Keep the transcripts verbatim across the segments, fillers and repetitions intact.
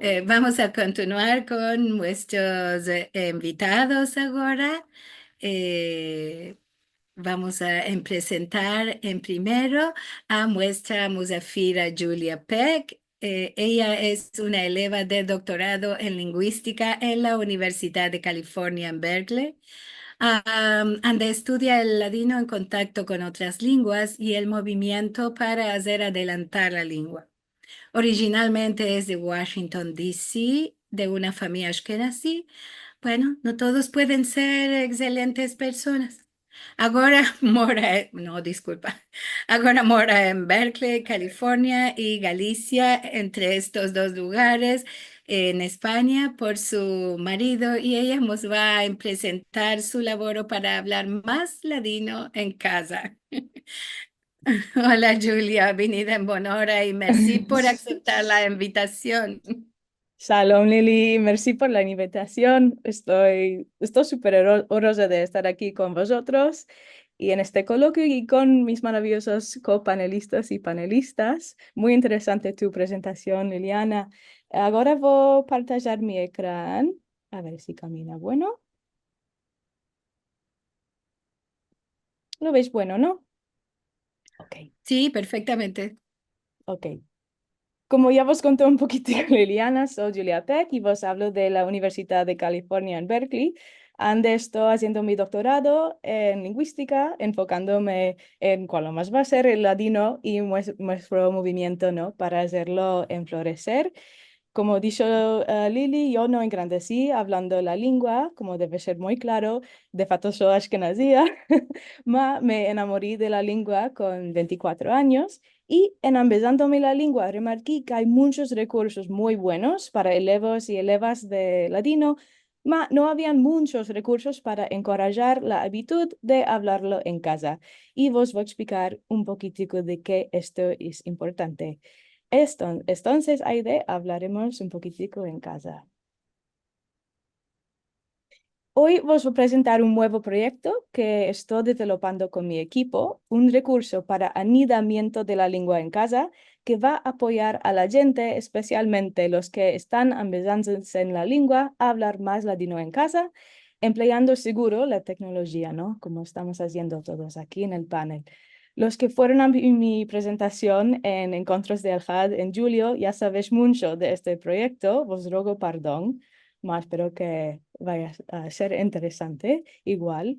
Eh, vamos a kontinuar kon muestros, eh, invitados agora. Eh, vamos a em-, prezentar en primero a muestra Muzafira Julia Peck. Eh, eya es una eleva de doktorado en linguistika en la Universidad de Kalifornia en Berkeley, am, ande estudia el ladino en kontakto kon otras lenguas i el movimiento para azer adelantar la lengua. Orijinalmente es de Washington, D C, de una famiya ashkenazi. Bueno, no todos pueden ser ekselentes personas. Agora mora, no, diskulpa. Agora mora en Berkeley, Kalifornia i Galicia, entre estos dos lugares, en Espanya, por su marido, i eya mos va a prezentar su lavoro para avlar mas ladino en kaza. Ola, Julia, venida en bon ora i mersi por akseptar la invitasion. Shalom, Lili, mersi por la invitasion. Esto, esto super oro-, oroza de estar aki kon vozotros i en este kolokio i kon mis maraviyozos kopanelistas i panelistas. Muy interesante tu prezentasion, Liliana. Agora vo a partajar mi ekran. A ver si kamina. Bueno. Lo vesh bueno, no? Ok. Si, perfektamente. Ok. Komo ya vos konto un pokitiko Liliana, so Julia Peck i vos avlo de la Universidad de Kalifornia en Berkeley, ande esto aziendo mi doktorado en linguistika, enfokandome en kualo mas va a ser el ladino i mues-, muestro movimiento, no, para azerlo enfloreser. Komo disho, eh, Lili, yo no engrandesi avlando la lengua, komo deve ser muy klaro, de fakto so ashkenaziya, ma me enamori de la lengua kon ventikuatro anyos, i en ambezandome la lengua, remarki ke ay munchos rekursos muy buenos para elevos i elevas de ladino, ma no avian munchos rekursos para enkorajar la abitud de avlarlo en kaza. I vos vo a eksplikar un pokitiko de ke esto es importante. Eston-, estonses, aide, avlaremos un pokitiko en kaza. Oy vos vo a prezentar un muevo proyekto ke esto developando kon mi ekipo, un rekurso para anidamiento de la lengua en kaza ke va a apoyar a la djente, espesialmente los ke estan ambezandose en la lengua, a avlar mas ladino en kaza, empleando seguro la teknolojia, no? Komo estamos aziendo todos aki en el panel. Los ke fueron a mi, mi prezentasion en Enkontros de Elhad en djulio ya savesh muncho de este proyekto, vos rogo pardon, ma espero ke vaya a ser interesante igual.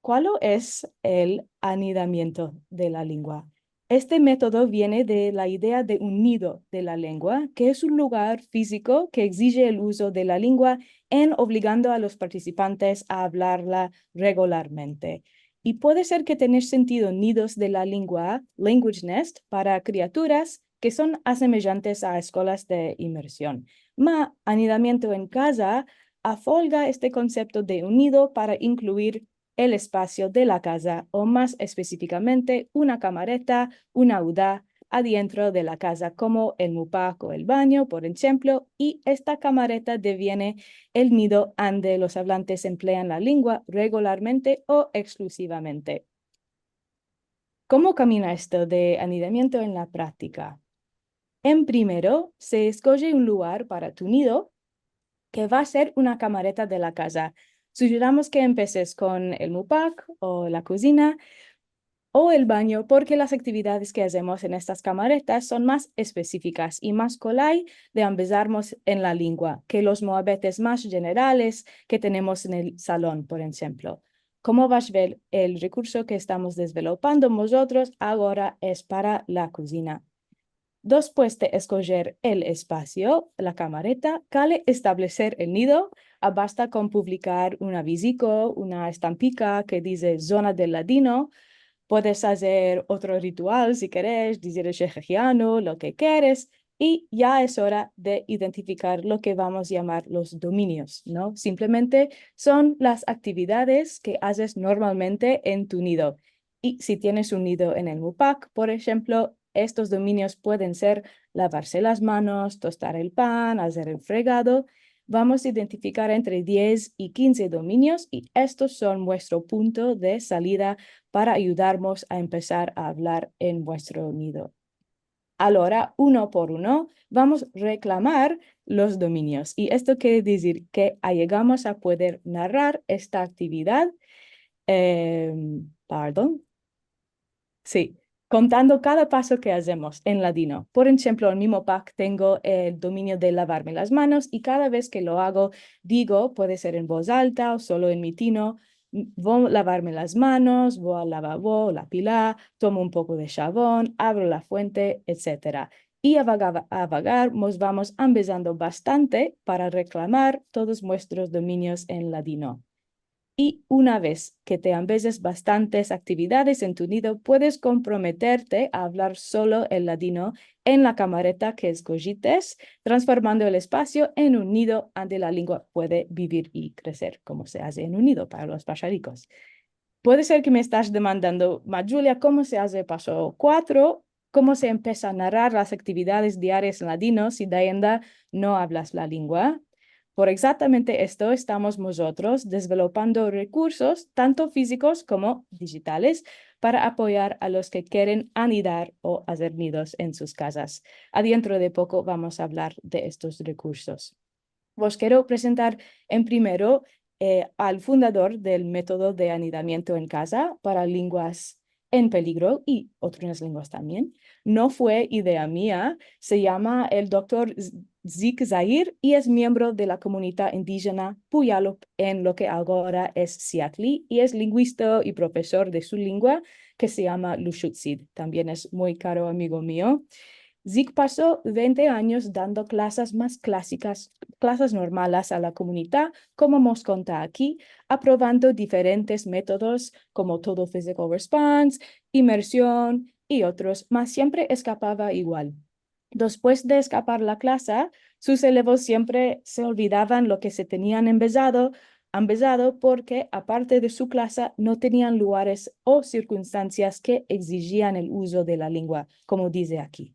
Kualo es el anidamiento de la lengua? Este metodo viene de la idea de un nido de la lengua, ke es un lugar fiziko ke egzije el uzo de la lengua en ovligando a los partisipantes a avlarla regularmente. I puede ser ke tenesh sentido nidos de la lengua, language nest, para kriaturas ke son asemejantes a eskolas de imersion. Ma anidamiento en kaza afolga este konsepto de un nido para inkluir el espasio de la kaza, o mas espesifikamente, una kamareta, una uda, adientro de la kaza, komo el mupak o el banyo, por enshemplo, i esta kamareta deviene el nido ande los avlantes emplean la lengua regularmente o eksklusivamente. Komo kamina esto de anidamiento en la praktika? En primero, se eskoje un lugar para tu nido, ke va a ser una kamareta de la kaza. Sujeramos ke empeses kon el mupak o la kuzina o el banyo, porke las aktividades ke azemos en estas kamaretas son mas espesifikas i mas kolay de ambezarmos en la lengua ke los muabetes mas jenerales ke tenemos en el salon, por enshemplo. Komo vas ver, el rekurso ke estamos developando mozotros agora es para la kuzina. Despues de eskojer el espasio, la kamareta, kale estableser el nido. Abasta kon publikar un aviziko, una estampika ke dize "Zona del Ladino". Puedes azer otro ritual si keres, dizir el Shehehianu, lo ke keres, i ya es ora de identifikar lo ke vamos a yamar los dominios, no? Simplemente son las aktividades ke azes normalmente en tu nido. I si tienes un nido en el mupak, por enshemplo, estos dominios pueden ser lavarse las manos, tostar el pan, azer el fregado. Vamos a identifikar entre diez i kinze dominios i estos son muestro punto de salida para ayudarmos a empesar a avlar en muestro nido. Alora, uno por uno, vamos reklamar los dominios. I esto kere dizir ke ayegamos a pueder narar esta aktividad, em, pardon, si, kontando kada paso ke azemos en ladino. Por enshemplo, en mi Mopak tengo el dominio de lavarme las manos i kada vez ke lo ago, digo, puede ser en voz alta o solo en mi tino, vo a lavarme las manos, vo al lavabo, la pila, tomo un poko de shavon, avro la fuente, etsetera. I a vaga-, a vagar, mos vamos ambezando bastante para reklamar todos muestros dominios en ladino. I una vez ke te ambezes bastantes aktividades en tu nido, puedes komprometerte a avlar solo el ladino en la kamareta ke eskojites, transformando el espasio en un nido ande la lengua puede bivir i kreser, komo se aze en un nido para los pasharikos. Puede ser ke me estas demandando, "Ma Julia, komo se aze paso kuatro? Komo se empesa a narar las aktividades diarias en ladino si de ayenda no avlas la lengua?" Por egzaktamente esto estamos mozotros dezvelopando rekursos, tanto fizikos komo dijitales, para apoyar a los ke keren anidar o azer nidos en sus kazas. Adientro de poko vamos a avlar de estos rekursos. Vos kero prezentar en primero, eh, al fundador del metodo de anidamiento en kaza para lenguas en peligro i otras lenguas tambien. No fue idea mia, se yama el doktor Z-, Zik Zahir i es miembro de la komunita indijena Puyallup en lo ke agora es Seattle i es linguista i profesor de su lengua ke se yama Lushutzit. Tambien es muy karo amigo mio. Zik paso vente anyos dando klasas mas klasikas, klasas normalas a la komunita, komo mos konta aki, aprovando diferentes metodos komo Total Physical Response, imersion i otros, mas siempre eskapava igual. Despues de eskapar la klasa, sus elevos siempre se olvidavan lo ke se tenian ambezado, ambezado porke, aparte de su klasa, no tenian lugares o sirkunstansias ke egzijian el uzo de la lengua, komo dize aki.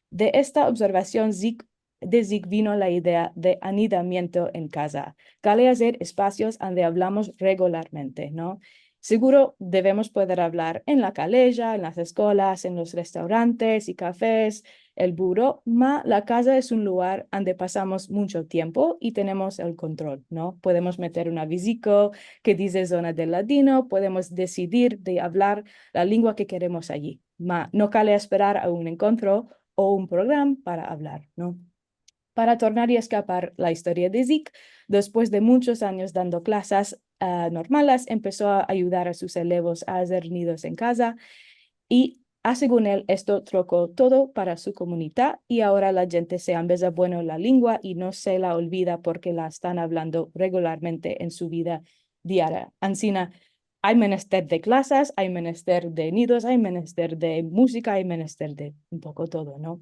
De esta observasion Zik, de Zik vino la idea de anidamiento en kaza. Kale azer espasios ande avlamos regularmente, no? Seguro devemos pueder avlar en la kaleja, en las eskolas, en los restaurantes i kafes, el buro, ma la kaza es un lugar ande pasamos muncho tiempo i tenemos el kontrol, no? Podemos meter un aviziko ke dize zona del ladino, podemos desidir de avlar la lengua ke keremos ayi. Ma no kale esperar a un enkontro o un programa para avlar, no? Para tornar i eskapar la istoria de Zik, despues de munchos anyos dando klasas, ah, normalas, empeso a ayudar a sus elevos a azer nidos en kaza i, a, segun el, esto troko todo para su komunita i agora la djente se ambeza bueno la lengua i no se la olvida porke la estan avlando regularmente en su vida diaria. Ansina, ay menester de klasas, ay menester de nidos, ay menester de muzika, ay menester de un poko todo, no?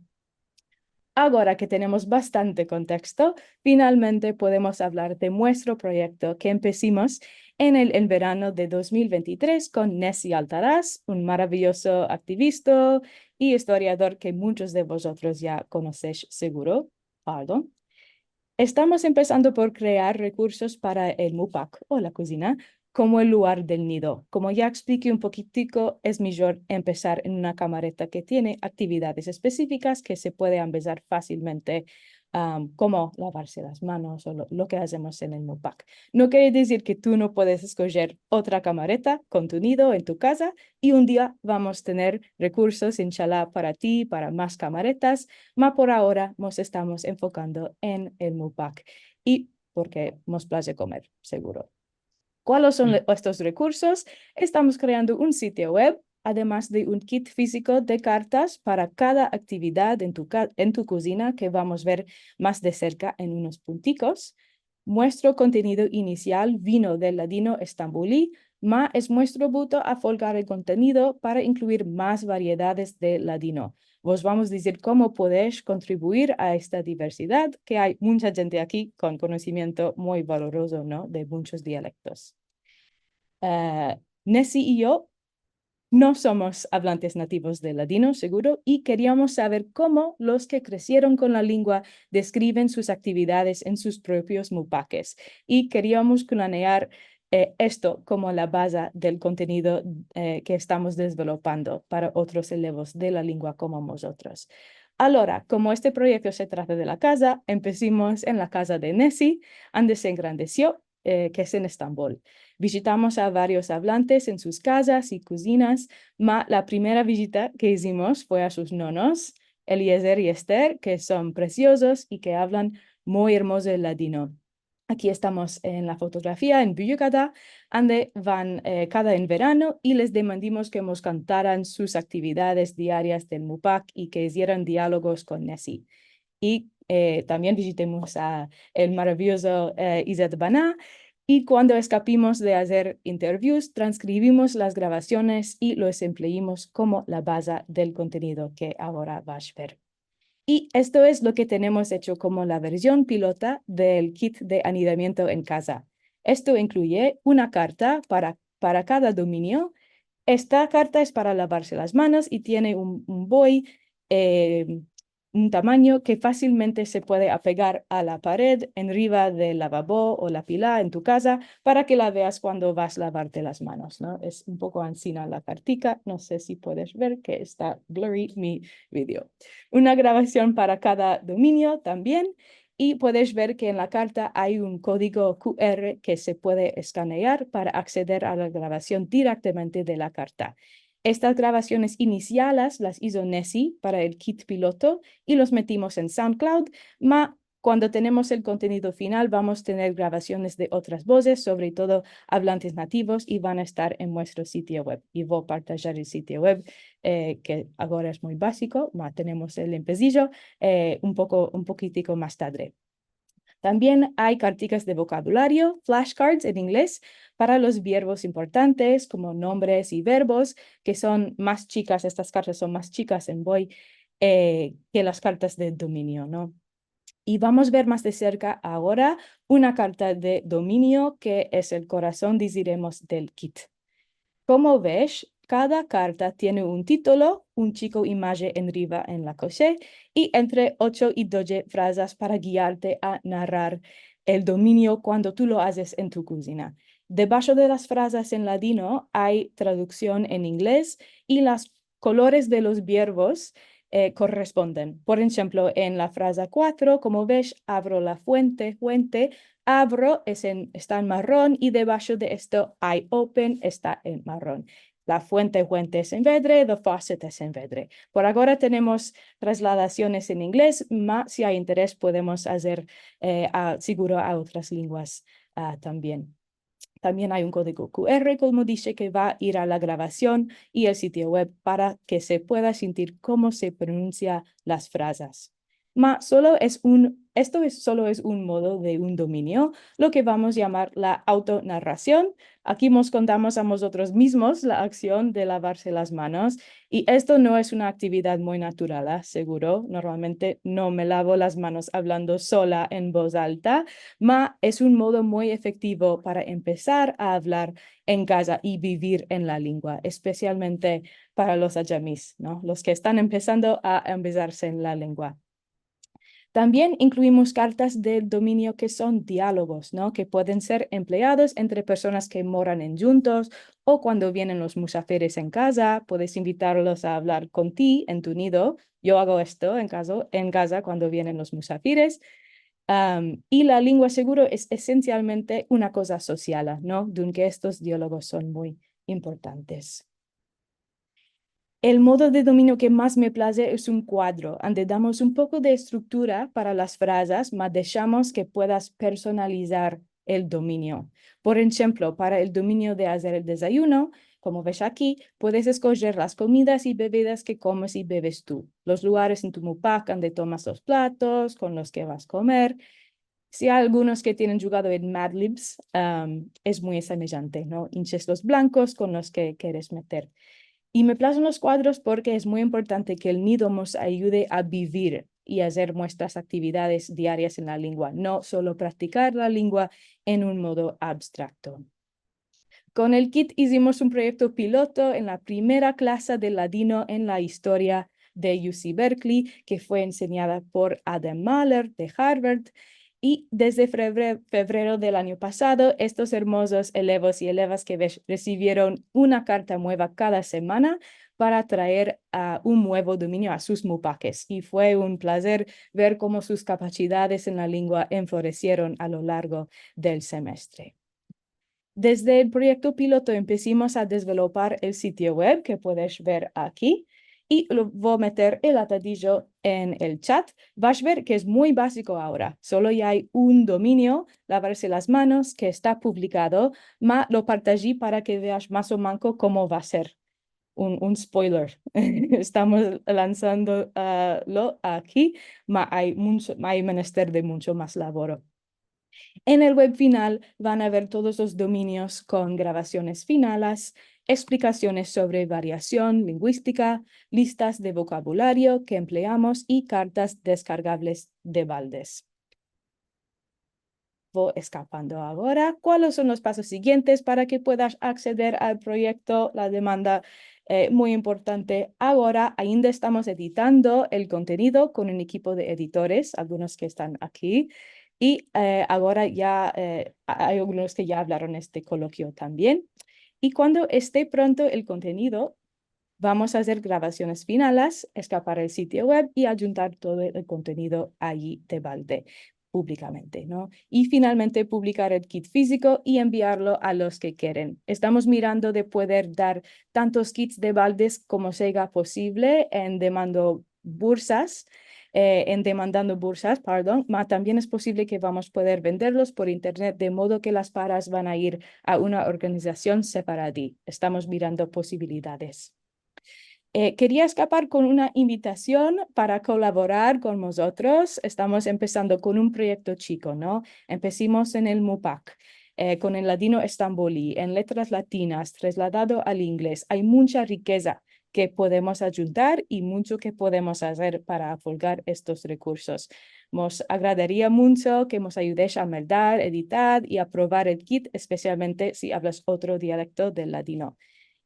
Agora ke tenemos bastante konteksto, finalmente podemos avlar de muestro proyekto ke empesimos en el, en verano de dos mil vente i tres kon Nessi Altaras, un maraviyozo aktivista i istoriador ke munchos de vozotros ya konosesh seguro. Pardon. Estamos empesando por krear rekursos para el Mupak o la kozina komo el lugar del nido. Komo ya ekspliki un pokitiko, es mijor empesar en una kamareta ke tiene aktividades espesifikas ke se puede ambezar fasilmente, am, komo lavarse las manos o lo, lo ke azemos en el Mupak. No kere dizir ke tu no puedes eskojer otra kamareta kon tu nido en tu kaza, i un dia vamos tener rekursos, inshallah, para ti, para mas kamaretas, ma por agora mos estamos enfokando en el Mupak. I porke mos plaze komer, seguro. Kualos son le-, estos rekursos? Estamos kreando un sitio web, ademas de un kit fiziko de kartas para kada aktividad en tu ka-, en tu kozina, ke vamos ver mas de serka en unos puntikos. Muestro kontenido inisial vino del ladino estambuli, ma es muestro buto a folgar el kontenido para inkluir mas variedades de ladino. Vos vamos dizir komo podesh kontribuir a esta diversidad, ke ay muncha djente aki kon konosimiento muy valorozo, no, de munchos dialektos. Eh, Nessi i yo no somos avlantes nativos de ladino, seguro, i keriamos saver komo los ke kresieron kon la lengua deskriven sus aktividades en sus propios mupakes. I keriamos planear eh, esto komo la baza del kontenido, eh, ke estamos dezvelopando para otros elevos de la lingua komo mozotros. Agora, komo este proyekto se trata de la kaza, empesimos en la kaza de Nesi, ande se engrandesio, eh, ke es en Estambol. Vijitamos a varios avlantes en sus kazas i kuzinas, ma la primera vijita ke izimos fue a sus nonos, Eliezer i Ester, ke son presiozos i ke avlan muy ermozo el ladino. Aki estamos en la fotografia en Büyükada, ande van, eh, kada en verano i les demandimos ke mos kontaran sus aktividades diarias del mupak i ke izieran dialogos kon Nesi. I, eh, tambien vijitemos a el maraviyozo, eh, Izet Bana, i kuando eskapimos de azer interviews, transkrivimos las gravasiones i los empleimos komo la baza del kontenido ke agora vash ver. I esto es lo ke tenemos echo komo la verzion pilota del kit de anidamiento en kaza. Esto inkluye una karta para, para kada dominio. Esta karta es para lavarse las manos i tiene un, un boi, eh, un tamanyo ke fasilmente se puede apegar a la pared, enriva del lavabo o la pila en tu kaza, para ke la veas kuando vas lavarte las manos, no? Es un poko ansina la kartika, no se si puedes ver ke esta blurry mi video. Una gravasion para kada dominio tambien, i puedes ver ke en la karta ay un kodigo QR ke se puede eskanear para akseder a la gravasion direktamente de la karta. Estas gravasiones inisiales las izo Nesi para el kit piloto i los metimos en SoundCloud, ma kuando tenemos el kontenido final, vamos tener gravasiones de otras vozes, sovre todo avlantes nativos, i van a estar en muestro sitio web. I vo a partajar el sitio web, eh, ke agora es muy basiko, ma tenemos el empesijo, eh, un poko, un pokitiko mas tadre. Tambien ay kartikas de vokabulario, flashcards en inglez, para los verbos importantes, komo nombres i verbos, ke son mas chikas, estas kartas son mas chikas en boi, eh, ke las kartas de dominio, no? I vamos ver mas de serka agora una karta de dominio ke es el korason, diziremos, del kit. Komo vesh, kada karta tiene un titulo, un chiko imaje enriva en la koshe, i entre ocho i doje frazas para giarte a narar el dominio kuando tu lo azes en tu kuzina. Debasho de las frazas en ladino ay traduksion en inglez i las kolores de los verbos, eh, korresponden. Por enshemplo, en la fraza kuatro, komo vesh, avro la fuente, huente, avro es en, esta en marron, i debasho de esto, I open, esta en marron. La fuente, huente es en vedre, the faucet es en vedre. Por agora tenemos trasladasiones en inglez, ma si ay interes podemos azer, eh, a, siguro a otras lenguas, ah, tambien. Tambien ay un kodigo QR, komo dishe, ke va a ir a la gravasion i el sitio web para ke se pueda sintir komo se pronunsia las frazas. Ma solo es un, esto es, solo es un modo de un dominio, lo ke vamos a yamar la autonarrasion. Aki mos kontamos a mozotros mizmos la aksion de lavarse las manos, i esto no es una aktividad muy natural, ah, seguro. Normalmente no me lavo las manos avlando sola en voz alta, ma es un modo muy efektivo para empesar a avlar en kaza i bivir en la lengua, espesialmente para los ayamis, no? Los ke estan empesando a ambezarse en la lengua. Tambien inkluimos kartas del dominio ke son dialogos, no? Ke pueden ser empleados entre personas ke moran endjuntos o kuando vienen los musafires en kaza, puedes invitarlos a avlar kon ti en tu nido. Yo ago esto en kazo, en kaza kuando vienen los musafires. Am, i la lengua seguro es esensialmente una koza sosial, no? Dunke estos dialogos son muy importantes. El modo de dominio ke mas me plaze es un kuadro, ande damos un poko de estruktura para las frazas, ma deshamos ke puedas personalizar el dominio. Por enshemplo, para el dominio de azer el dezayuno, komo vesh aki, puedes eskojer las komidas i bevidas ke komes i beves tu, los lugares en tu mupak ande tomas los platos, kon los ke vas komer, si ay algunos ke tienen djugado en Mad Libs, am, es muy semejante, no? Inches los blankos kon los ke keres meter. I me plazen los kuadros porke es muy importante ke el nido mos ayude a bivir i azer muestras aktividades diarias en la lengua, no solo praktikar la lengua en un modo abstrakto. Kon el kit izimos un proyekto piloto en la primera klasa de ladino en la istoria de UC Berkeley, ke fue ensenyada por Adam Mahler de Harvard, I desde fevre-, fevrero del anyo pasado, estos ermozos elevos i elevas ke ve-, resivieron una karta mueva kada semana para traer, a, un muevo dominio a sus mupakes. I fue un plazer ver komo sus kapasidades en la lengua enfloresieron a lo largo del semestre. Desde el proyekto piloto empesimos a desvelopar el sitio web ke puedes ver aki, i lo vo a meter el atadijo en el chat. Vas ver ke es muy baziko agora. Solo ya ay un dominio, Lavarse las manos, ke esta publikado, ma lo partaji para ke veas mas o manko komo va a ser. Un, un spoiler. Estamos lansando, a, lo aki, ma ay muncho, ay menester de muncho mas lavoro. En el web final van a ver todos los dominios kon gravasiones finalas, eksplikasiones sovre variasion linguistika, listas de vokabulario ke empleamos i kartas deskargavles de baldes. Vo eskapando agora. Kualos son los pasos sigientes para ke puedas akseder al proyekto? La demanda, e, muy importante. Agora ainda estamos editando el kontenido kon un ekipo de editores, algunos ke estan aki, i, e, agora ya, e, a-, ay algunos ke ya avlaron este kolokio tambien. I kuando este pronto el kontenido, vamos a azer gravasiones finalas, eskapar el sitio web i adjuntar todo el kontenido ayi de balde, publikamente, no? I finalmente publikar el kit fiziko i enviarlo a los ke keren. Estamos mirando de pueder dar tantos kits de baldes komo seja posivle en demando bursas, e, en demandando bursas, pardon, ma tambien es posivle ke vamos a pueder venderlos por internet, de modo ke las pagas van a ir a una organizasion sefaradi. Estamos mirando posibilidades. E, keria eskapar kon una invitasion para kolaborar kon vozotros. Estamos empesando kon un proyekto chiko, no? Empesimos en el mupak, e, kon el ladino estamboli, en letras latinas, trasladado al inglez. Ay muncha rikeza ke podemos adjuntar i muncho ke podemos azer para afolgar estos rekursos. Mos agradaria muncho ke mos ayudesh a meldar, editar i aprovar el kit, espesialmente si avlas otro dialekto del ladino.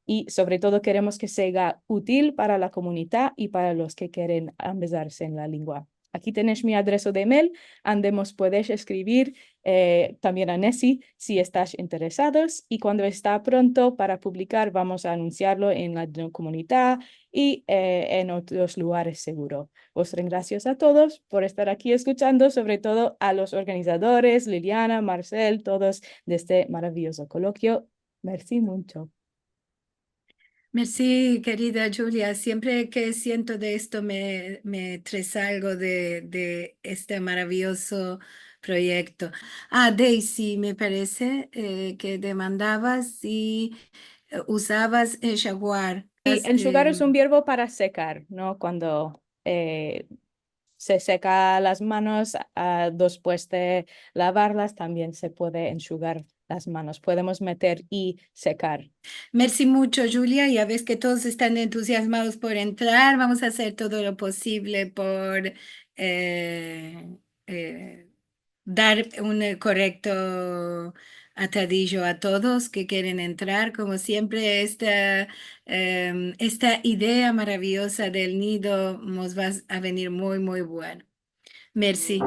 I sovre todo keremos ke seja util para la komunidad i para los ke keren ambezarse en la lengua. Aki tenesh mi adreso de mail, ande mos puedesh eskrivir, e, tambien a Nessie si estash interesados, i kuando esta pronto para publikar vamos a anunsiarlo en la komunidad i, e, en otros lugares seguro. Vos rengrasio a todos por estar aki eskuchando, sovre todo a los organizadores, Liliana, Marcel, todos de este maraviozo kolokio. Mersi muncho. Mersi, kerida Julia. Siempre ke siento de esto me, me trese algo de, de este maraviozo proyekto. A, Daisy, me parese, e, ke demandavas si, e, uzavas enshugar. I enshugar es un vierbo para sekar, no? Kuando, e, se seka las manos, a, despues de lavarlas, tambien se puede enshugar las manos. Podemos meter i sekar. Mersi muncho, Julia. Ya ves ke todos estan entuziazmados por entrar. Vamos a azer todo lo posivle por, e, e, dar un, e, korekto atadijo a todos ke keren entrar. Komo siempre, esta, em, esta idea maravioza del nido mos va a venir muy, muy bueno. Mersi.